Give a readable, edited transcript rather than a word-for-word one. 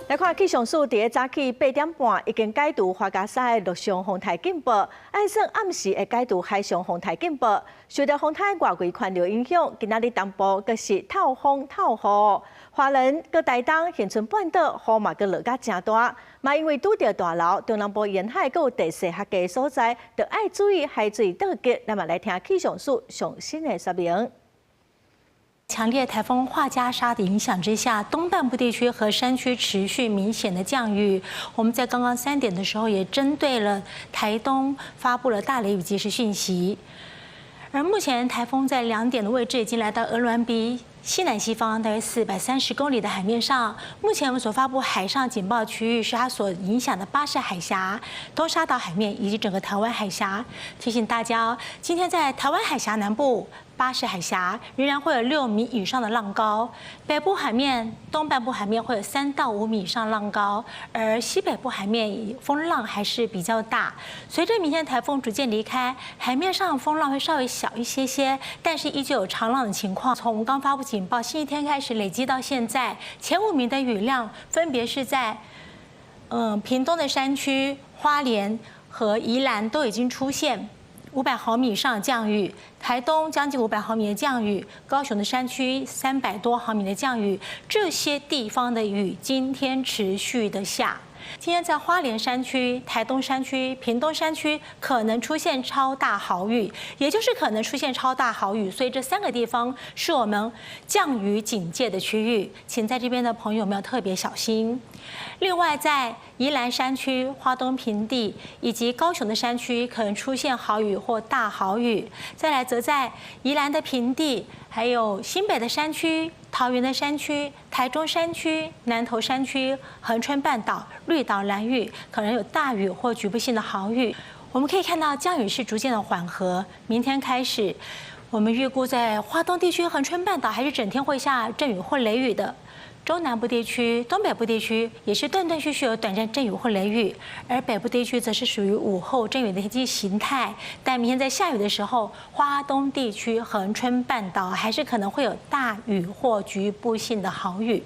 來看氣象署佇早起8點半已經解除樺加沙的陸上風颱警報，按算暗時會解除海上風颱警報。受著風颱外圍環流影響，今仔日東部閣是透風透雨，花蓮佮台東恆春半島雨嘛閣落甲誠大，嘛因為拄著大流，中南部沿海閣有地勢較低所在，著愛注意海水倒激。咱嘛來聽氣象署上新的說明。強烈颱風樺加沙的影響之下，東半部地區和山區持續明顯的降雨。我們在剛剛3點的時候，也針對了台東發布了大雷雨即時訊息。而目前颱風在2點的位置已經來到鵝鑾鼻西南西方大約430公里的海面上。目前我們所發布海上警報區域是它所影響的巴士海峽、東沙島海面以及整個台灣海峽。提醒大家，今天在台灣海峽南部、巴士海峽仍然會有6米以上的浪高，北部海面、東半部海面會有3到5米以上浪高，而西北部海面風浪還是比較大。隨着明天颱風逐漸離開，海面上風浪會稍微小一些些，但是依舊有長浪的情況。從我們剛發布警報星期天開始累積到現在，前5名的雨量分別是在屏東的山區、花蓮和宜蘭都已經出現500毫米以上降雨，台東將近500毫米的降雨，高雄的山區300多毫米的降雨，這些地方的雨今天持續的下。今天在花蓮山區、台東山區、屏東山區可能出現超大豪雨，也就是可能出現超大豪雨，所以這三個地方是我們降雨警戒的區域，請在這邊的朋友們要特別小心。另外，在宜蘭山區、花東平地以及高雄的山區可能出現豪雨或大豪雨。再來，則在宜蘭的平地、還有新北的山區、桃園的山區、台中山區、南投山區、恆春半島、綠島、蘭嶼可能有大雨或局部性的豪雨。我們可以看到降雨是逐漸的緩和，明天開始，我們預估在花東地區、恆春半島還是整天會下陣雨或雷雨的。中南部地區、東北部地區也是斷斷續續有短暫陣雨或雷雨，而北部地區則是屬於午後陣雨的天氣形態。但明天在下雨的時候，花東地區、恆春半島還是可能會有大雨或局部性的豪雨。